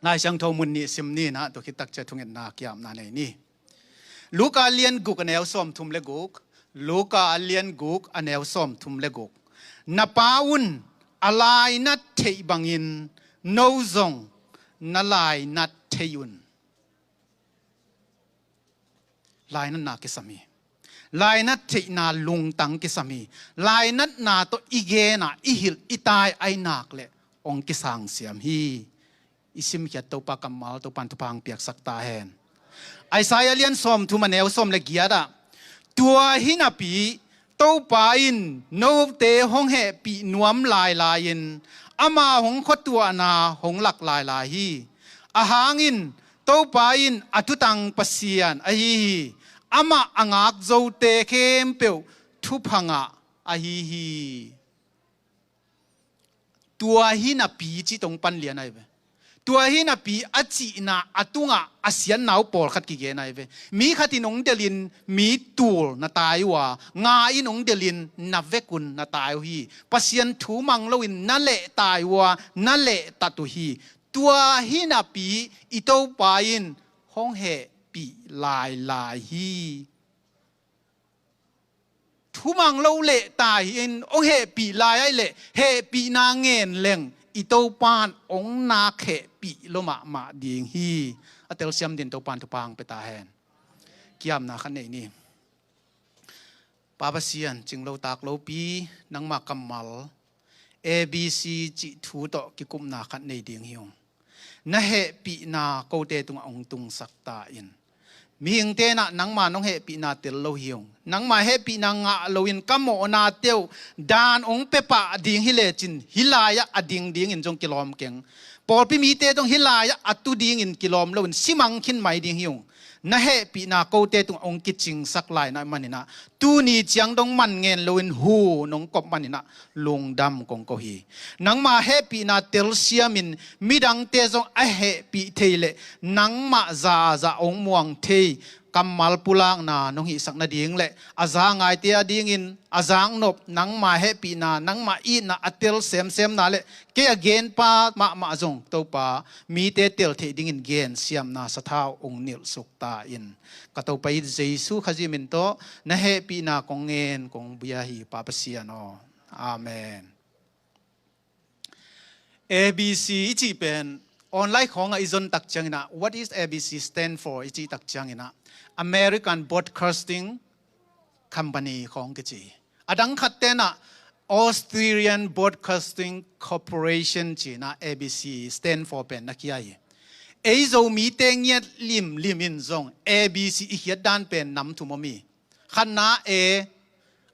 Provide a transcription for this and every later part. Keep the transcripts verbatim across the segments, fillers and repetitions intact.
Lai Siangtho mun nih sim ni. Na tua khit takciang thungetna kiamna nei ni. Luka a lian guk a neu sawmthum le guk. Luka a lian guk a neu sawmthum le guk. Na Pa un a lainat theih bangin no zong na lainat thei un. Lainatna kisam hi. Lainat theihna lungtang kisam hi. Lainatna tawh i gen a, i hilh, i tai a i nak leh hong kisangsiam hi. I simkhiat Topa kammal Topa'n thupha hong piaksak ta hen. Isaiah lian sawmthum a neu sawm le giat ah, tua hi napi Topa in note hong hehpih nuam lailai-in ama hong khuatuahna hong lak lailai hi. Ahang in Topa in a thutang Pasian ahi hi. Amah a ngak zote khempeuh thupha ngah ahi hi. Tua hi napi cih tawh hong pan lian ahi ve. Tua hi napi a cihna a tungah a siatna uh pawlkhat kigen ahi ve. Mi khat in hong delhin mi tul na tai uh a, nga in hong delhin na vekun na tai uh hi. Pasian thu mang loin na lehtai uh a, na lehtat uh hi. Tua hi napi i Topa in hong hehpih lailai hi. Thumang lo leh tai in hong hehpih lai ahih leh hehpihna ngen leng i Topa'n hong nak hehpih lo mahmah ding hi. A telsiam din Topa'n thupha hong pia ta hen. Kiamna khat nei ni. Pa Pasian, cinglo taklopi, nangma kammal A B C cih thu tawh kikupna khat nei ding hi ung. Na hehpihna kote tungah hong tungsak ta in. Mihingte in ah nangma nong hehpihna tel lo hi ung. Nangma hehpihna ngah loin ka mawhnate uh dan hong pia pah ding hi lecin hih lai-ah a ding dingin zong kilawm keng. Pawlpi mite zong hih lai-ah a tu dingin kilawm loin simang khin mai ding hi ung. Na hehpihna kote tungah hong kicingsak lai na manin ah tuni ciang dong man ngen loin hu nong kop manin ah lungdam kong ko hi. Nangma hehpihna telsiamin midangte zong a hehpih thei leh nangmah zahzah hong muang thei kammal pulakna nong hihsak nading leh a za ngaite a dingin a zaknop nangma hehpihna nangma itna a tel semsemna leh kei a genpa mahmah zong Topa mite tel theih dingin gensiamna sathau hong nilhsuk ta in. Ka Topa i Jesu Khazih min tawh na hehpihna kong ngen kong bia hi Pa Pasian aw. Amen. A B C i cih pen online khawngah i zon tak ciangin ah, what is A B C stand for i cih tak ciangin ah, American Broadcasting Company khawng kici. A dang khat ten ah Australian Broadcasting Corporation ci-in ah A B C stand for pen na kia hi. Ei Zomite ngiat limlim in zong A B C i khiat dan pen nam thum om hi. Khatna A,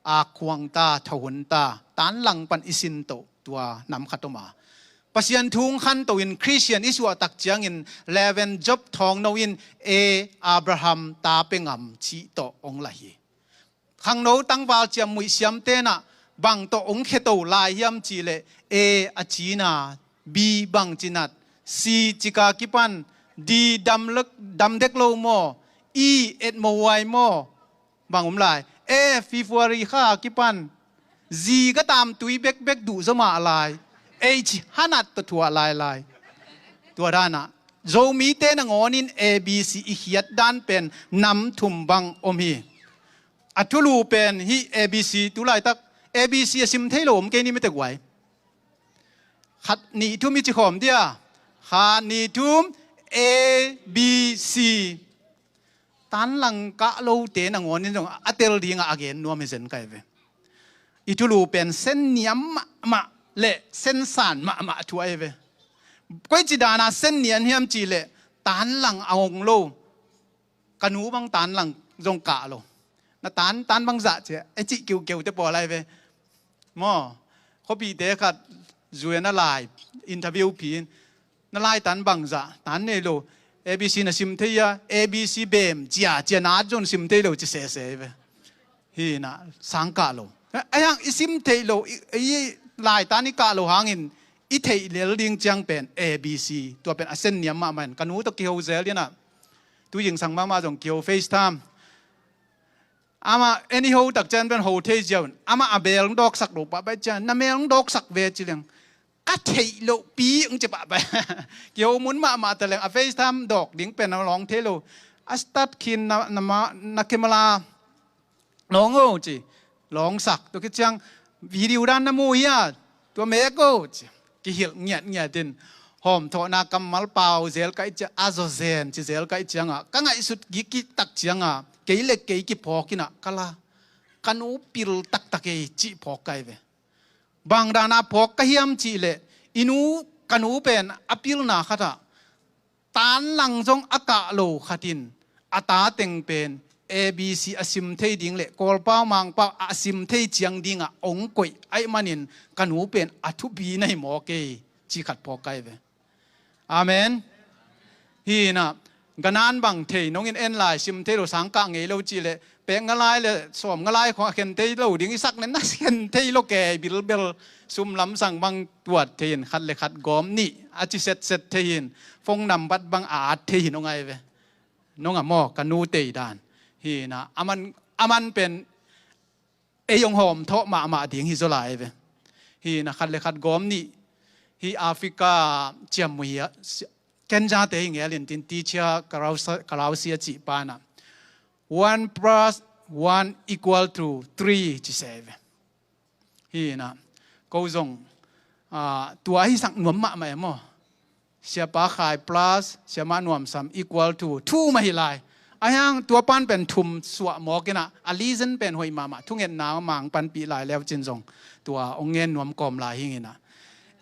a khuang ta, thahun ta, tanlang pan i sin toh tua nam khat om a. Pasian thu hong khanto in Christian i suah tak ciangin Reverend Job Thawngno in A, Abraham ta pe ngam cih tawh hong la hi. Khangno tangval ciammuih siamte in ah bang tawh hong kheto lai hiam cih leh A, a cina, B, bangci nat, C, cika kipan, D, dam dek lo maw, E, etmohuai maw, bang om lai, F, February kha kipan, Z, ka tamtui bekbek duh zaw mah lai, H, hanat tawh thuah lailai. Tua dan ah Zomite nangawnin A B C i khiat dan pen nam thum bang om hi. A thulu pen hih A B C, tu laitak A B C a sim thei lo om kei ni mite guai. Khat nih thum i ci khawm dia. Khat nih thum A B C. Tanlang kah lote nangawnin zong a tel dingah a gen nuam hi zen kai ve. I thulu pen sen niam mahmah le sen san mahmah thu ahi ve. Koici dana sen niam hiam cih leh tanlang a hong lo. Ka nu bang tanlang zong kah lo. Na tan, tan bang zah cia, e cih kiukiu te pawl ahi ve. Maw, khuapihte khat zui a na lai, interview phi in, na lai tan bang zah, tan nei lo, A B C na sim thei a, A B C bem cia, cia na zon sim thei lo ci sese ahi ve. Hi na, sang kah lo. Ahi hang i sim theih lo, i, i lai tan i kah lo hangin, i theih lel ding ciang pen A B C, tua pen a sen niam mahmah in, ka nu tawh kiho zel ding a. Tu zingsang mahmah zong kiho FaceTime. Amah anyhow tak ciang pen ho thei ziau in, amah a bel hong dawksak lo pah baih ciang, na mel hong dawksak ve ci leng. ka theih loh pi ang ci pahpah. Kiho mun mahmah ta leng a FaceTime dawk ding pen a lawng thei lo. A start khin na, na, ma, na camera lawng o ci. Lawng sak tua khit ciang video dan na mu hia? Tua mek o ci. Kihilh ngiatngiat in hawmthawhna kammal pau zel ka i ciang a zaw zen ci zel ka i ciangah ka ngaihsut gik kik tak ciangah kei le kei kiphawk inah ka la ka nu pil taktak ei cih phawk ka hi ve. Bang dana phawk ka hiam cih leh i nu ka nu pen a pilna khatah tan lang zong a kah lo khatin a ta teng pen A B C a sim thei ding le Kawlpau Mangpau a sim thei ciang dingah ong koih aih manin ka nu pen a thupi na hi maw kei ci khat phawk kai ve. Amen. Hi inah ganan bang thei nongin en lai sim thei lo sang kah ngei lo cih leh pek nga lai le sawm nga lai khong a khen thei lo ding i sak nen na khen thei lo kei bilbel sum lamsang bang tuat thei in khat le khat gawm nih a ci setset thei in phone nambat bang a at thei in ong ai ve. Nong a maw ka nu tei dan hi inah aman, aman pen ei ong hawm thawh mahmah ding hi zaw lai ve. Hi inah khat le khat gawm nih hi Africa ciammu hi a Kenya te hi ngel in tin tichia karausia cih panah one plus one equal to three ci se ve. Hi inah ko zong tua hi sak nuam mahmah e maw? Siapa Khai plus Siamah Nuam Sam equal to two mah hi lai. A hiang tua pan pen thum suah mawk inah a reason pen hoih mahmah thungetna mang panpih lai leu cin zong tua ong ngen nuam kawm lai hing inah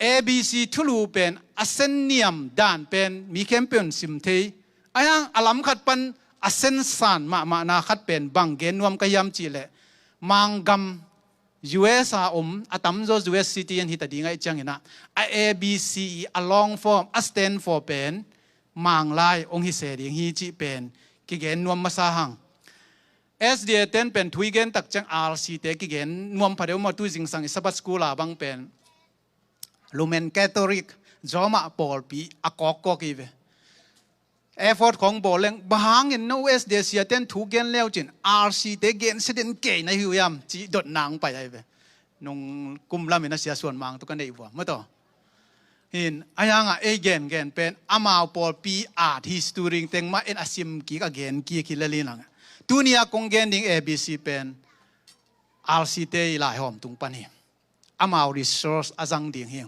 A B C thulu pen a sen niam dan pen mi khempeuh in sim thei. A hiang a lam khat pan a sen san mahmahna khat pen bang gen nuam ka hiam cih leh Manggam U S a om a tamzaw U S citizen hita ding aih ciang inah a A B C i a long form a stand for pen Mang lai ong hi se ding hi cih pen kigen nuam masa hang. S D A ten pen thu i gen tak ciang R C te kigen nuam pha deuh maw tu zingsang i Sabbath school a bang pen Roman Catholic Roma pawlpi a kawkkawk i ve. Effort khong bawl leng bang hangin no S D A sia ten thu gen leu cin R C te gen seden kei na hi uh hiam cih dot nang pai ai ve. Nung kum lamin a sia suan mang tu ka neih vua maw taw. Hin a hiangah ei gengen pen amau pawlpi art history teng mah en a sim kik a gen kik hi lel hi lang. Tuni a kong gen ding A B C pen R C te i laihawm tung pan hi. Amau resource a zang ding hi.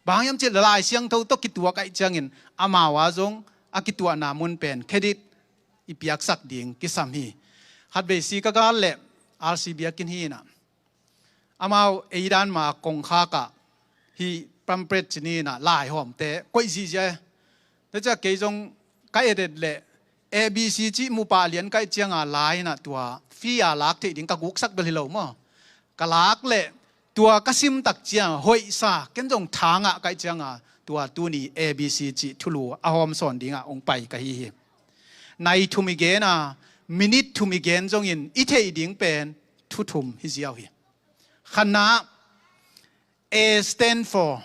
Bang hiam cih leh Lai Siangtho tawh kituak aih ciangin amau a zong a kituahna mun pen credit i piaksak ding kisam hi. Khatvei si ka gal leh R C biakinn hi inah amau ei dan ma kongkhak ah hih pamphlet ci ni inah laihawmte koih zihziah e. Tua ciah kei zong ka edet leh A B C cih mupah lian kaih cianga lai inah tua fee a lak theih ding ka guksak bel hi lo maw? Ka lak leh tua ka simtak cianga hoihsa ken zong thangah kaih cianga tua tuni A B C cih thulu a hawmsawn dingah hong pai ka hi hi. Nai thum i gen a minit thum i gen zongin i theih ding pen thu thum hi ziau hi. Khatna, A stand for,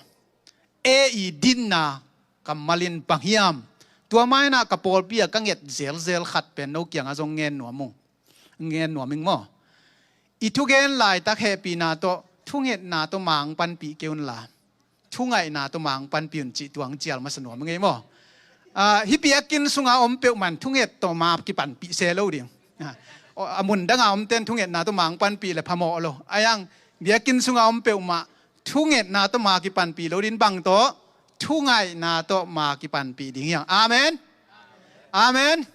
A i dinna kammal in bang hiam? Tua mainah ka pawlpi ah ka nget zelzel khat pen no kiangah zong ngen nuam ung. Ngen nuam ing maw? I thugen laitak hehpihna tawh thungetna tawh mang panpih kei unla thungaihna tawh mang panpih un cih tuang cial masa nuam ing ei maw? Hih biakinn sunga om peuhmah in thunget tawh ma kipanpih se lo ding. A mun danga omten thungetna tawh mang panpih le phamawh lo. A hiang biakinn sunga om peuhmah thungetna tawh ma kipanpih lo ding bang tawh thungaihna tawh ma kipanpih ding hiang. Amen. Amen.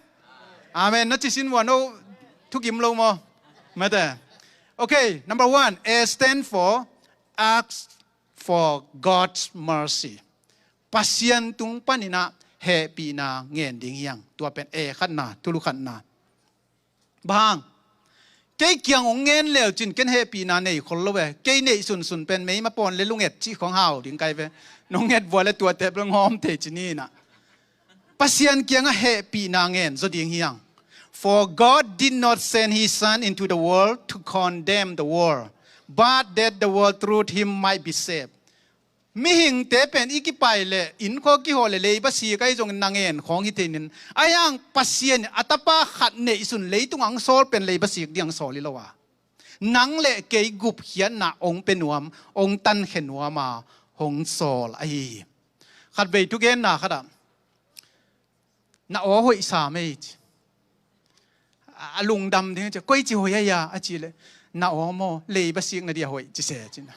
Amen. Na cisin vua no thukim lo maw? Mate. Okay, number one, A stand for ask for God's mercy. Pasian tung paninah hehpihna ngen ding hiang. Tua pen A khatna, thulu khatna. Bang kei kiang hong ngen leu cin ken hehpihna nei khol lo ve. Kei neih sunsun pen meima pawn le lunget cih khong hau ding kai ve. Nong nget vua le tuate bel ngawm thei ci ni inah Pasian kiangah hehpihna ngen zaw ding hiang. For God did not send his Son into the world to condemn the world, but that the world through him might be saved. Mihingte pen i kipai le inn khua kihawh le leiba sik ahi zongin na ngen khawng hi theinin a hiang Pasian in a tapa khat neihsun leitung ang sawl pen leiba sik ding ang sawl hi lo a nang le kei gupkhiatna ong pe nuam, ong tankhia nuam a hong sawl ahi hi. Khatvei thugenna khatah, "Na aw hoih sam ei," ci. A, a lungdam ding ci, "Koici hoih ahi a?" a cih leh, "Na aw maw, leiba sikna ding a hoih," ci se, ci na.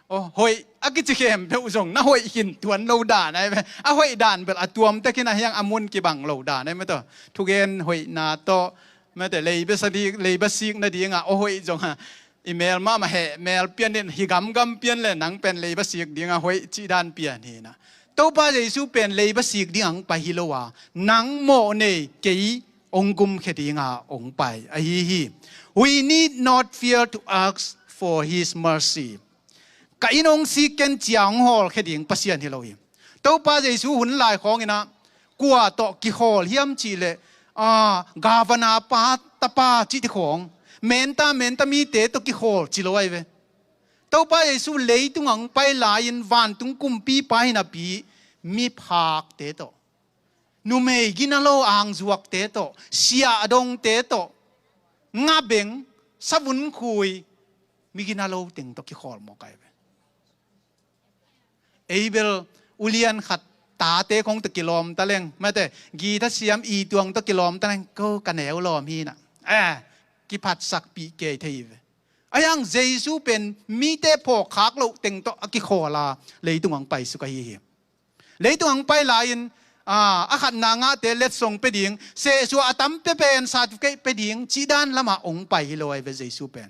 Aw hoih a kici khempeuh zong na hoih khin tuan lo dan ahi ve. A hoih dan bel a tuam tek hi na hiang, a mun kibang lo dan ahi mah tawh. Thugen hoihna tawh, mate, leiba sa ding, leiba sikna dingah aw hoih zong a, i mel mahmah heh, mel pian in, hi gamgam pian le nang pen leiba sik dingah hoih cih dan pian hi na. Topa Jesu pen leiba sik dingah hong pai hi lo a, nang mawh nei kei hong gumkhia dingah hong pai ahi hi. We need not fear to ask for his mercy. Ka inn hong sik ken cia hong hawlkhia ding Pasian hi lo hi. Topa Jesu hun lai khawng in ah, kua tawh kikhawl hiam cih leh, a, gavana pa tapa cih ti khawng, menta menta mite tawh kikhawl ci lo ahi ve. Topa Jesu leitung hong pai lai-in vantung kumpipa hi napi, miphakte tawh, numei gina lo angzuakte tawh, siahdongte tawh, ngabeng, savunkhui, mi gina lo teng tawh kikhawl mawk ahi ve. Ei bel ulian khat tate khawng tawh kilawm ta leng, mate, gita siam i tuang tawh kilawm ta leng, ko ka neu lawm hi na, eh, kiphatsakpih kei thei hi ve. Ahi hang Jesu pen mite phawkkhak loh teng tawh a kikhawl a, leitung hong paisuk ahi hi. Leitung hong pai lai-in, a, a khatna ngahte letsong pia ding, sehsuah a tam pia pen certificate pia ding cih dan lamah hong pai hi lo ahi ve Jesu pen.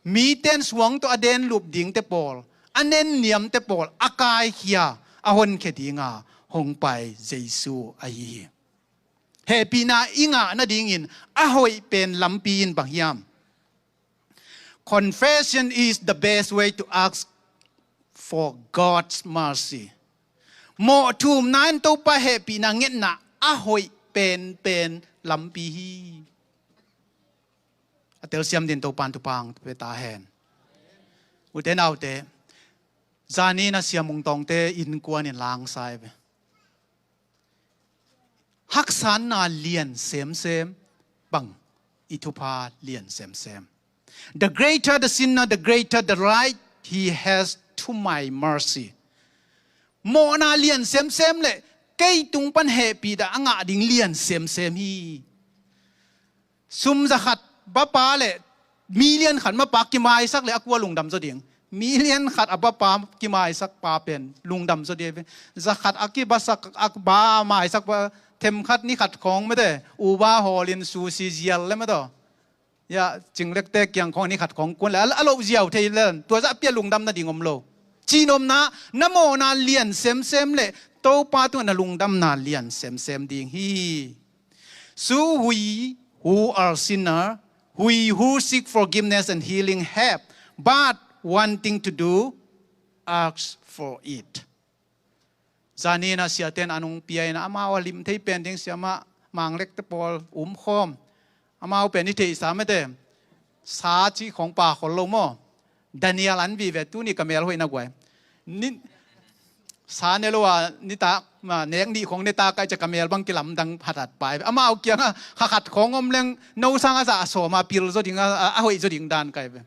Miten suang tawh a denlup dingte pawl, a nenniamte pawl a kaikhia, a honkhia dinga hong pai Jesu ahi hi. Hehpihna i ngah nadingin a hoih pen lampi in bang hiam? Confession is the best way to ask for God's mercy. Mawhthumna in Topa hehpihna ngetna a hoih penpen lampi hi. A telsiam din Topan thupha hong pia ta hen. Ute naute, zanin a Sia Mung Tawngte innkuan in langsa hi ve. Haksatna lian semsem bang i thupha lian semsem. The greater the sinner, the greater the right he has to my mercy. Mawhna lian semsem le kei tung pan hehpihna a ngah ding lian semsem hi. Sum za khat bapa le million khat mapa kimaisak le a kua lungdam zaw ding? Million khat a bapa kimaisak pa pen lungdam zaw ding ve. Za khat a kibasak a ba maisak pa, themkhat ni khat khawng mate, uba hawlin sushi zial le mate. Ya, cinglekte kiang khawng ni khat khawng kun le a, a loh ziau thei le tua zah a pia lungdam nading om lo. Cihnopna, na mawhna lian semsem le Topa tungah na lungdamna lian semsem ding hi. So we who are sinner, we who seek forgiveness and healing have but one thing to do, ask for it. Zanin a siaten an hong pia in amau a lim thei pen ding siamah Manglekte pawl umkhawm. Amau pen i theihsa mate, sa cih khawng pa khol lo maw? Daniel an vive tuni ka mel hoih na guai. Ni, sa ne lo a nitak ma nek nih khawng ne ta kai cia ka mel bang kilamdang hatat pai. Amau kiangah kha khat khawng om leng no sang a zah a sawm a pil zaw ding a, a, a hoih zaw ding dan kai ve.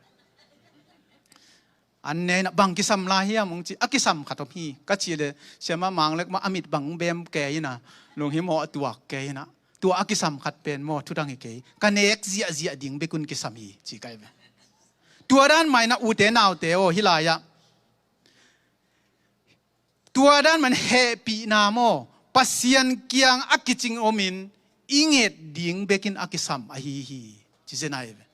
An ne na bang kisam lai hiam hong ci, a kisam khat om hi ka ci le siamah Manglek mah a mit bang bem kei ina, lunghimawh a tuak kei ina, tua a kisam khat pen maw thudang hi kei, ka nek ziahziah ding bekun kisam hi ci kai ve. Tua dan mah ina ute naute aw, hi lai-ah tua dan man hehpihna maw Pasian kiang a kicing omin i nget ding bekin a kisam ahi hi. Ci zenai ve.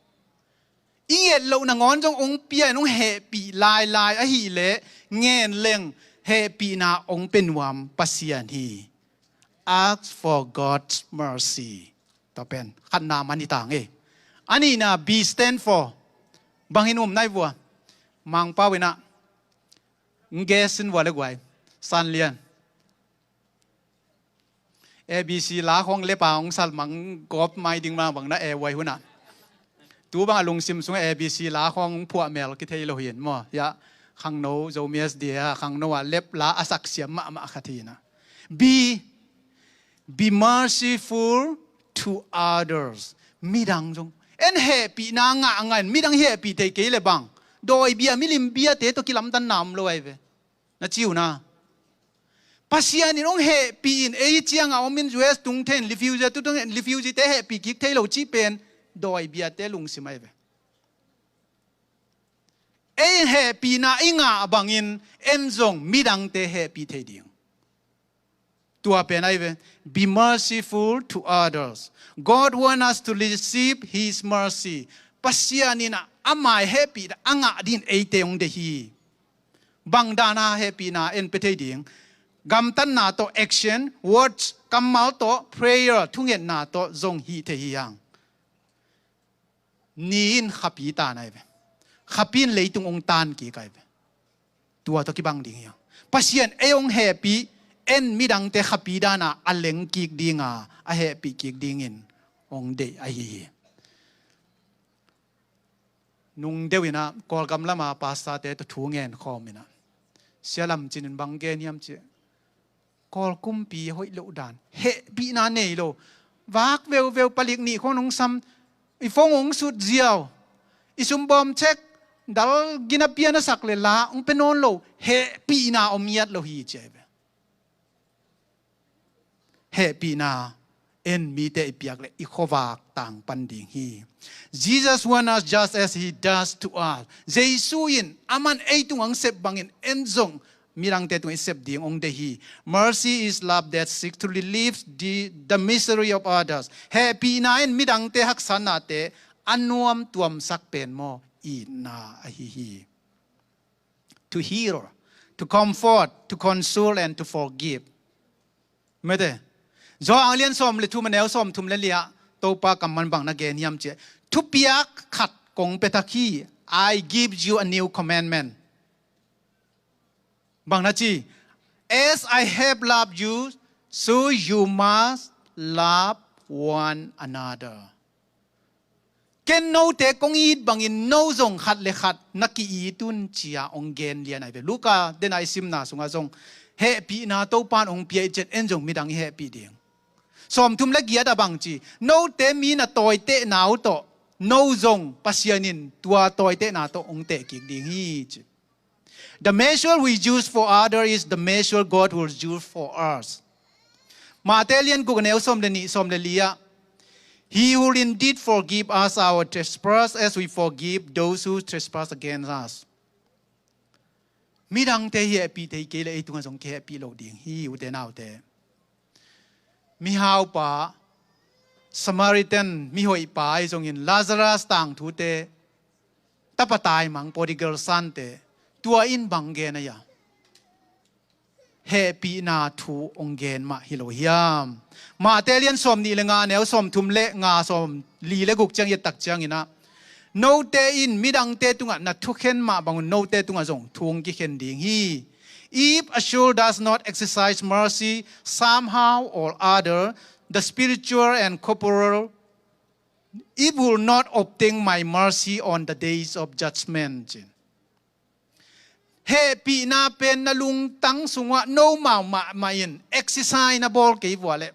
I nget loh nangawn zong hong pia in hong hehpih lailai ahileh ngen leng hehpihna hong pe nuam Pasian hi. Ask for God's mercy. Tua pen khatna man hi tang e. A nihna B stand for bangin um nai vua. Mangpau inah nge sin vua le guai. San lian. A B C la khawng lepa hong salmang gawp mai ding ma bang na e uai hunah. Tu bang a lungsim sungah A B C la khawng phuah mel kithei lo hin maw? Ya, khangno Zomi S D A khangno ah lep la a saksiam mahmah khat hinah. Be, be merciful to others. Midang zong en hehpihna ngah a ngah in midang hehpih thei kei le bang Dawi bia, milim biate tawh kilamdanna om lo ahi ve. Na ci uh na. Pasian in hong hehpih in, ei ciangah om in, U S tung thei in, refugee tu tung in, refugee te hehpih kik thei lo cih pen dawi biate lungsim ahi ve. Ei hehpihna i ngah bangin en zong midangte hehpih thei ding. Tua pen ahi ve. Be merciful to others. God want us to receive His mercy. Pasian in a, ama hehpihna a ngah dingin eite hong deih hi. Bang dana hehpihna en pia thei ding? Gamtatna tawh, action, words, kammal tawh, prayer, thungetna tawh zong hih thei hi hang. Ni in khapi tan ahi ve. Khapi in leitung hong tan kik ahi ve. Tua tawh kibang ding hi hang. Pasian ei hong hehpih, en midangte khapi dana a leng kik dinga, a hehpih kik dingin hong deih ahi hi. Nung deuh inah Kawlgam lama pastorte tawh thu ngen khawm inah, Sia Lam Cin in bang gen hiam cih, Kawl kumpi hoih loh dan, hehpihna nei lo, vak veuveu, palik nih khawng hong sam, i phone hong sut ziau, i sumbawm check, dal gina piana sak le la hong pia nawn lo, hehpihna om ngiat lo hi ci ahi ve. Hehpihna en mite i piak le i khuavak tang pan ding hi. Jesus want us just as He does to us. Jesu in aman ei tungah hong sep bangin en zong midangte tungah i sep ding hong deih hi. Mercy is love that seeks to relieve the, the misery of others. Hehpihna in midangte haksatnate a nuam tuamsak pen maw, itna ahi hi. To heal, to comfort, to console, and to forgive. Mete, Johan a lian sawm le thum, a neu sawm thum le li ah Topa kammal bang na gen hiam cih, thupiak khat kong pia thak hi. I give you a new commandment. Bang na ci, as I have loved you, so you must love one another. Ken note kong it bangin no zong khat le khat na ki-it un, ci-a hong gen lian ahi ve. Luka dena i simna sungah zong hehpihna Topa in hong pia i cian en zong midang i hehpih ding. Sawmthum le giat ah bang ci, note mi na tawitehna uh tawh no zong Pasian in tua tawitehna tawh hong teh kik ding hi ci. The measure we use for other is the measure God will use for us. Mate lian guk, a neu sawm le nih, sawm le li ah, He will indeed forgive us our trespass as we forgive those who trespass against us. Midangte hehpih thei kei le ei tungah zong kihehpih lo ding hi, ute naute. Mihaupa, Samaritan mihoihpa ahi zongin Lazarus tangthute, tapa taimang, prodigal son te, tua in bang gen a hia? Hehpihna thu hong gen mah hi lo hiam? Mate lian sawm nih le nga, neu sawm thum le nga, sawm li le guk ciang i et tak ciangin ah, note in midangte tungah na thukhen mah bangun note tungah zong thu hong kikhen ding hi. If a soul does not exercise mercy somehow or other, the spiritual and corporal, it will not obtain my mercy on the days of judgment. Hehpihna pen na lungtang sungah nomau mahmah in exercise na bawl kei vua leh,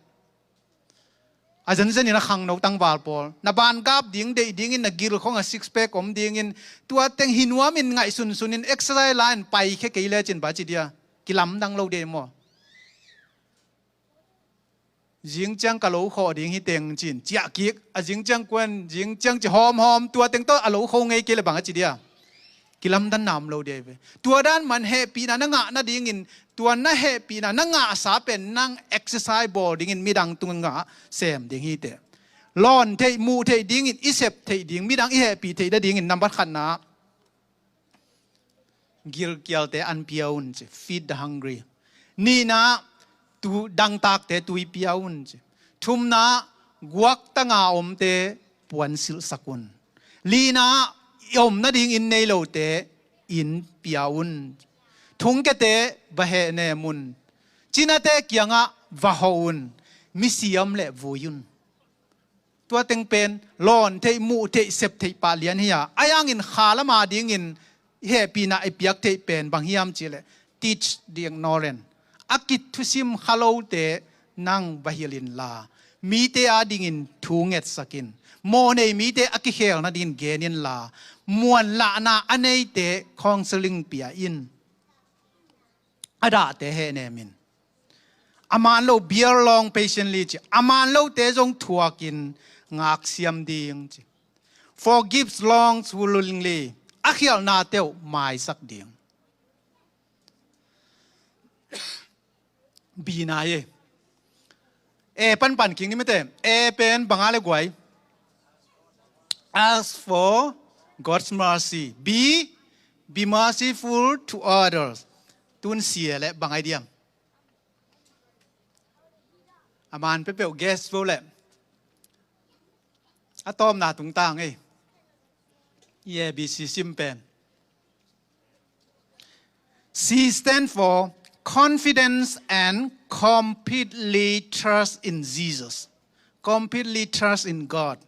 a zenzen in a khangno tangval pawl, na bangap ding deih dingin, na gil khong a six pack om dingin, tua teng hi nuamin ngaihsunsun in exercise la in paikhia kei lecin bang ci dia, kilamdang lo dia maw? Zing ciang ka lo khawh ding hi teng cin ciah kik, a zing ciang kuan, zing ciang ci hawmhawm, tua teng tawh a lo kho ngei kei le bang a ci dia, kilamdanna om lo dia hi ve. Tua dan man hehpihna na ngah nadingin, tua na hehpihna na ngahsa pen nang exercise bawl dingin midang tungah sem ding hi teh. Lawn theih, muh theih dingin, i sep theih ding, midang i hehpih theih nadingin nambat khatna, gilkialte an pia un ci, feed the hungry. Nihna, tu, dangtakte tui pia un ci. Thumna, guaktanga omte puansilhsak un. Lina, i om nading inn nei lote inn pia un. Thungkiate va hehnem un. Cinate kiangah va hawh un. Misiam leh vui un. Tua teng pen lawn theih, muh theih, sep theih pah lian hi a, a yangin kha lama dingin hehpihna i piak theih pen bang hiam cihleh, teach the ignorant. A kit thusim kha lote nang va hilh inla, Mite adingin thu ngetsak in, mawhnei mite a kikhel nadingin gen inla, muanlahna a neite counseling pia in. A dahte hehnem in. A man lo, bear long patiently ci. A man lote zong thuakin ngaksiam ding ci. Forgives wrongs willingly. A khialhnate uh maisak ding. Bina ye. E panpan king ni mete. E pen banga le guai. Ask for God's mercy. B, be merciful to others. Tun sia le bangai diam. A man pepeuh guest vo le. A tawmna tungtang ei. I A B C sim pen. C stand for confidence and completely trust in Jesus. Completely trust in God.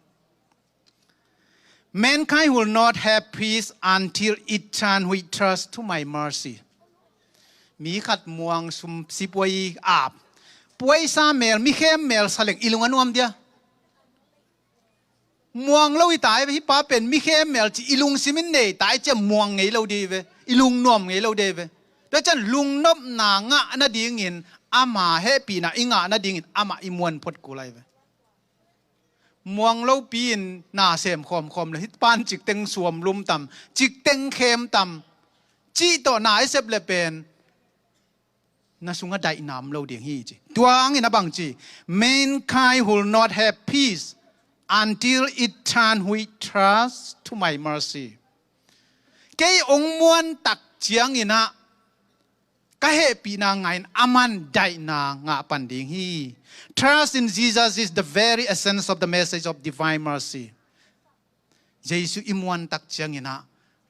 Mankind will not have peace until it turn with trust to my mercy. Mi khat muang sum sipuai ap. Puaisa mel, mikhem mel saleng i lung a nuam dia. Muang lo i tai, hi pa pen mikhem mel ci i lungsim in nei tai cia muang ngei lo di ve. I lungnuam ngei lo di ve. Tua cian lungnopna ngah nadingin ama hehpihna i ngah nadingin ama i muan phot kul ai ve. Muang lopi in na sem khawmkhawm le hi pan cikteng suam lum tam, cikteng khem tam, cih tawh na i sep le pen na sungah daihna om lo ding hi ci. Tua hangin a bang ci, mankind will not have peace until it turn with trust to my mercy. Kei ong muan tak ciangin ah ka hehpihna ngah in aman daihna ngah pan ding hi. Trust in Jesus is the very essence of the message of divine mercy. Jesu i muan tak ciangin ah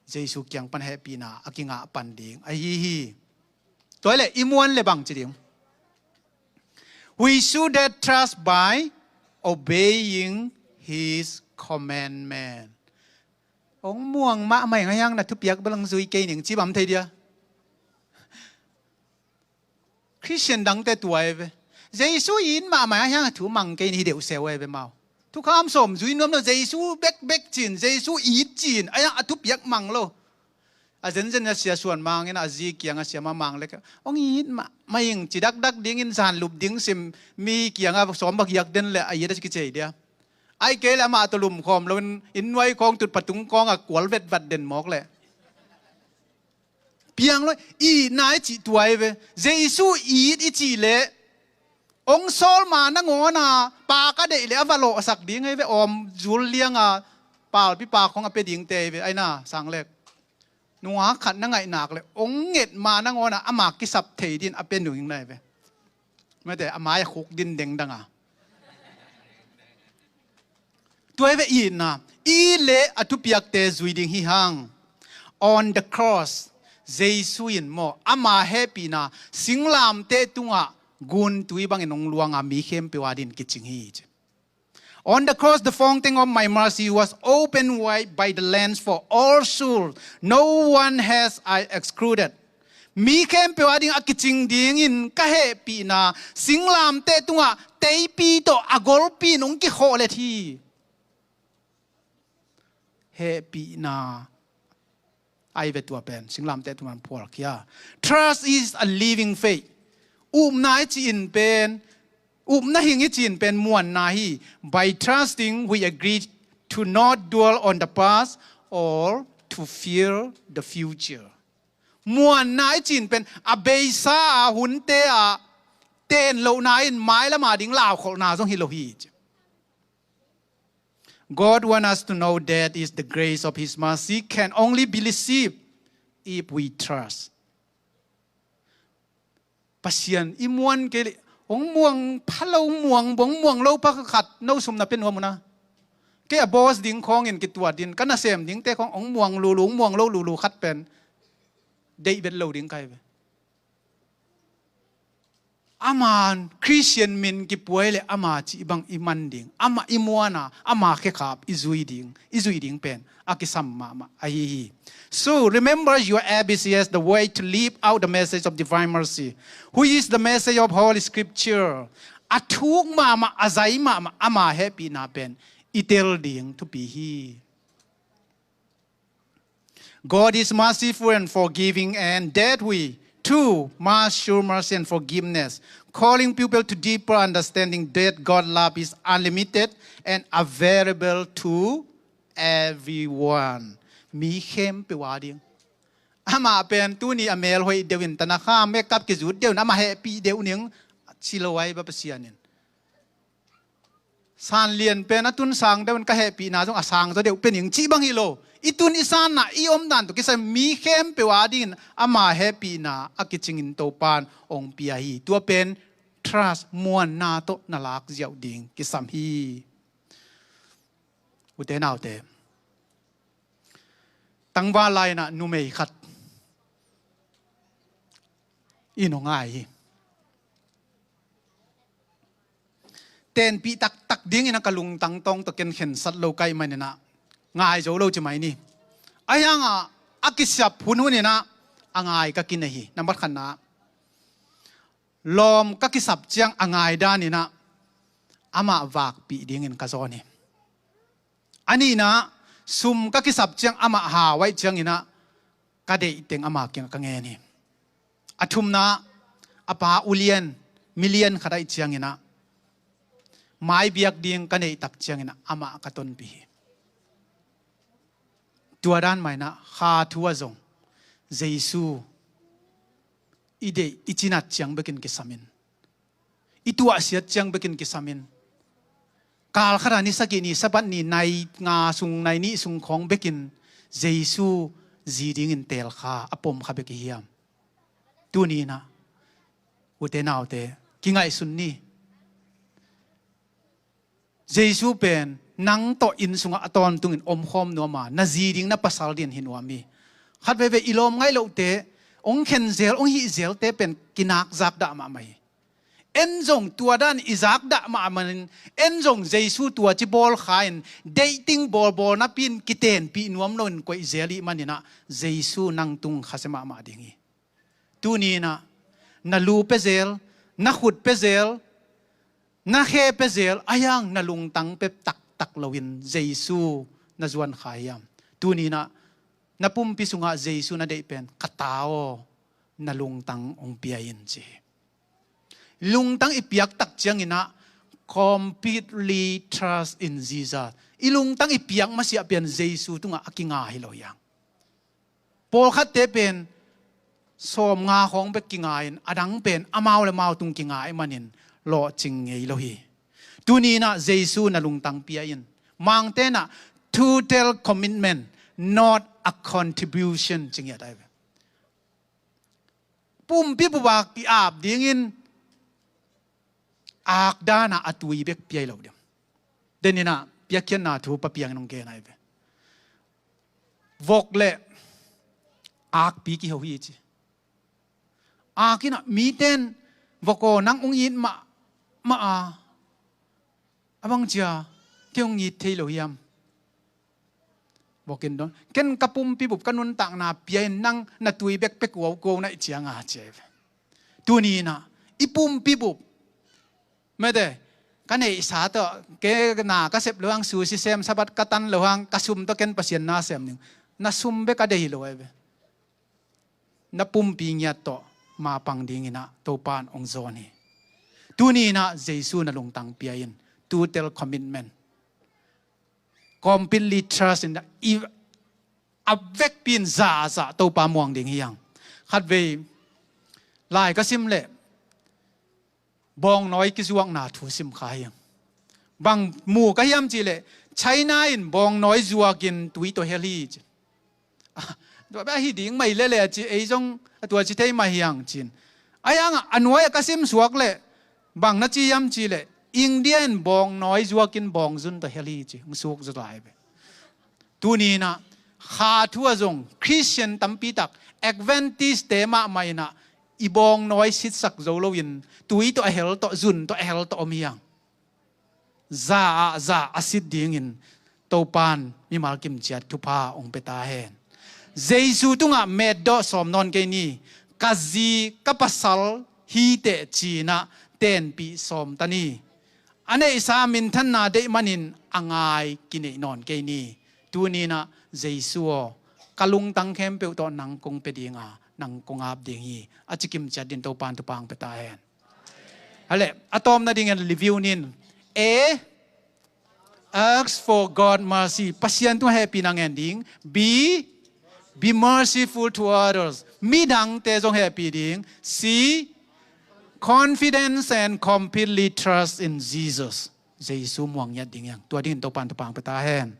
Jesu kiang pan hehpihna a kingah pan ding ahi hi. Tua le i muan le bang ci ding. We show that trust by obeying his commandment. Ong muang mahmah ing a hiang na thupiak balang zui kei ning ci bam thei dia. Christian dangte tua e ve. Jesu it mahmah a hiang a thu mang kei ni hi deuh seu e ve mau. Thukham sawm zui nuam lo Jesu bekbek cin, Jesu it cin, a hiang a thupiak mang lo. A zenzen a sia suan mangin a zi kiang a sia mamang lek. Ong it mahmah ing ci dakdak dingin zan lup ding sim mi kiang a sawm bak yak den le a it a ci kicei dia. Ai kei le amah tawh lumkhawm loin inn nuai khawng tut patung khawng a kual vetvat den mawk le. Piang lo itna i cih tua i ve. Jesu it i cih leh ong sawl ma nangawnah pa ka deih leh a va lawhsak ding i ve. Awm zul lianga palpi pa khawng a pia dingte i ve. Aina sanglek nungak khat na ngaihnak leh ong nget ma nangawnah ama kisap thei din a pia nuingna i ve. Mate a mai a khuk din dengdanga. Tua i ve itna i le a thupiakte zui ding hi hang. On the cross Jesu in maw ama hehpihna singlamteh tungah guntui bangin ong luanga mi khempeuh a din kicing hi ci. On the cross the fountain of my mercy was opened wide by the lens for all souls. No one has I excluded. Mi khempeuh a ding a kicing dingin ka hehpihna singlamteh tungah teipi tawh a golpi in ong kikhawh let hi. Hehpihna ai ve tua pen singlamteh tungah phualkhia. Trust is a living faith. Upna i ci-in pen upna hing i ci-in pen muanna hi. By trusting we agree to not dwell on the past or to fear the future. Muanna i cin pen a beisa a hunte ah ten lohna in mailam a ding laukholhna zong hi lo hi ci. God want us to know that is the grace of his mercy can only be received if we trust. Pasian i muan kei le hong muang pha lo muang bong muang lo pha khat no sum na pe nuam una. Kei a boss ding khawngin kituat din ka nasem dingte khawng hong muang lulu hong muang lo lulu khat pen deih bet lo ding kai ve. Ama Christian min kipuai le ama cih bang i man ding, ama i muana ama khekhap i zui ding, i zui ding pen a kisam mahmah ahi hi. So remember your A B C as the way to live out the message of divine mercy, who is the message of Holy Scripture. a thuk mahmah, a zai mahmah ama hehpihna pen i tel ding thupi hi. God is merciful and forgiving, and that we too must show mercy and forgiveness, calling people to deeper understanding that God's love is unlimited and available to everyone. Mi khempeuh a ding. Amah pen tuni a mel hoih deuh in, tanakha, makeup kizut deuh in, amah hehpih deuh ning, ci lo ai ba Pasian in. Sanlian pen a tun sang deuh in, ka hehpihna zong a sang zaw deuh pen ing cih bang hi lo. I tun i sanna, i omdan tawh kisai mi khempeuh a dingin ama hehpihna a kicingin Topan ong pia hi. Tua pen trust, muanna tawh na lak ziau ding kisam hi. Ute naute, tangval lai-inah numei khat i nong ngai hi. Tenpih taktak dingin a ka lungtang tawng tawh ken khensat lo ka hih maninah ngai zo lo ci mai ni. Ahi hangah a kisap hunhuninah a ngai ka kinei hi. Nambat khatna, lawm ka kisap ciang a ngai daninah amah vakpih dingin ka zawn hi. A nihna, sum ka kisap ciang amah hau ahih cianginah ka deih teng ama kiangah ka ngen hi. A thumna, a pa ulian, milian khat ahih cianginah mai biak ding ka neih tak cianginah amah ka tonpih hi. Tua dan mah inah kha thu ah zong Jesu i deih, i cinat ciang bekin kisamin, i tuahsiat ciang bekin kisamin, kal khatah ni sagih ni, Sabbath ni nai nga sung, nai nih sung khawng bekin Jesu zi dingin teelkha, a pomkha bek i hiam? Tuni inah ute naute, kingaihsun ni. Jesu pen nang tawh inn sungah a tawntungin omkhawm nuam a, na zi ding, na pasal dingin hi nuam hi. Khat veivei i lawm ngaih lohte, ong khenzel, ong hihzelte pen kinak zakdah mahmah hi. En zong tua dan i zakdah mahmah in, en zong Jesu tua ci bawlkha in, dating bawlbawl napi in kitenpih nuam loin koihzel i hih maninah Jesu nang tung khasia mahmah ding hi. Tuni inah na lu pia zel, na khut pia zel, na khe pia zel, ahi hang na lungtang pia taktak loin Jesu na zuan kha hiam? Tuni inah na pumpi sungah Jesu na deih pen, ka ta aw, na lungtang ong pia in, ci hi. Lungtang i piak tak cianginah completely trust in Jesus. I lungtang i piak masiah pen Jesu tungah a kinga hi lo hiang. Pawlkhatte pen sawmnga khawng bek kinga in, a dang pen amau le amau tung kinga i hih manin lawhcing ngei lo hi. Tuni inah Jesu na lungtang pia in. Mangte inah total commitment, not a contribution, ci ngiat ai ve. Pumpi bup a ki-ap dingin ak danah a tui bek pia hi lo ding. Den inah piakkhiatna thu papiang in ong gen ai ve. Vok le akpi kiho hi ci. Ak inah mite in, vok aw, nang ong it mahmah a, a bang cia kei ong it thei lo hiam? Vok in dong, ken ka pumpi bup, ka nuntakna pia in, nang na tui bek pia kua uh ko na hih cianga, ci ai ve. Tuni inah i pumpi bup, mete, ka neihsa tawh, kei na ka sep lo hang, sushi sem, Sabbath ka tan lo hang, ka sum tawh ken Pasian na sem ding. Na sum bek a deih hi lo ai ve. Na pumpi ngiat tawh mapang dinginah Topan ong zawn hi. Tuni inah Jesu na lungtang pia in, total commitment, completely trust in, i, a vekpi in za a za Topa muang ding hi hang. Khatvei lai ka sim leh bawngnawi kizuakna thu sim kha hi hang. Bang mu ka hiam cihleh, China in bawngnawi zuakin tui tawh hel hi ci. Ah, tua bek ahi ding mah hi lele a ci, ei zong a tua ci thei mah hi hang cin. Ahi hangah a nuai-ah ka simsuak leh bang na ci hiam cihleh, India in bawngnawi zuakin bawngzun tawh hel hi ci, hong suk zaw lai ve. Tuni inah kha thu ah zong Khristian tampi tak, Adventist-te mahmah inah i bawngnawi sitsak zo loin tui tawh a hel tawh, zun tawh a hel tawh om hi hang. Za ah za a sit dingin Topan mimal kimciat thupha ong pia ta hen. Jesu tungah metdawh sawm nawn kei ni. Ka zi, ka pasal hi teh ci-inah tenpih sawm ta ni. A neihsa minthanna deih manin a ngai kineih nawn kei ni. Tuni-in ah Jesu aw, ka lungtang khempeuh tawh nang kong pia dinga, nang kong ap ding hi. A ci kimciat dingin Topa'n thupha hong pia ta hen. Hale, a tawpna dingin review ning. A, ask for God mercy. Pasian tungah hehpihna ngen ding. B, be merciful to others. Midangte zong hehpih ding. C, confidence and completely trust in Jesus. Jesu muang ngiat ding hi hang. Tua dingin Topa'n thupha hong pia ta hen.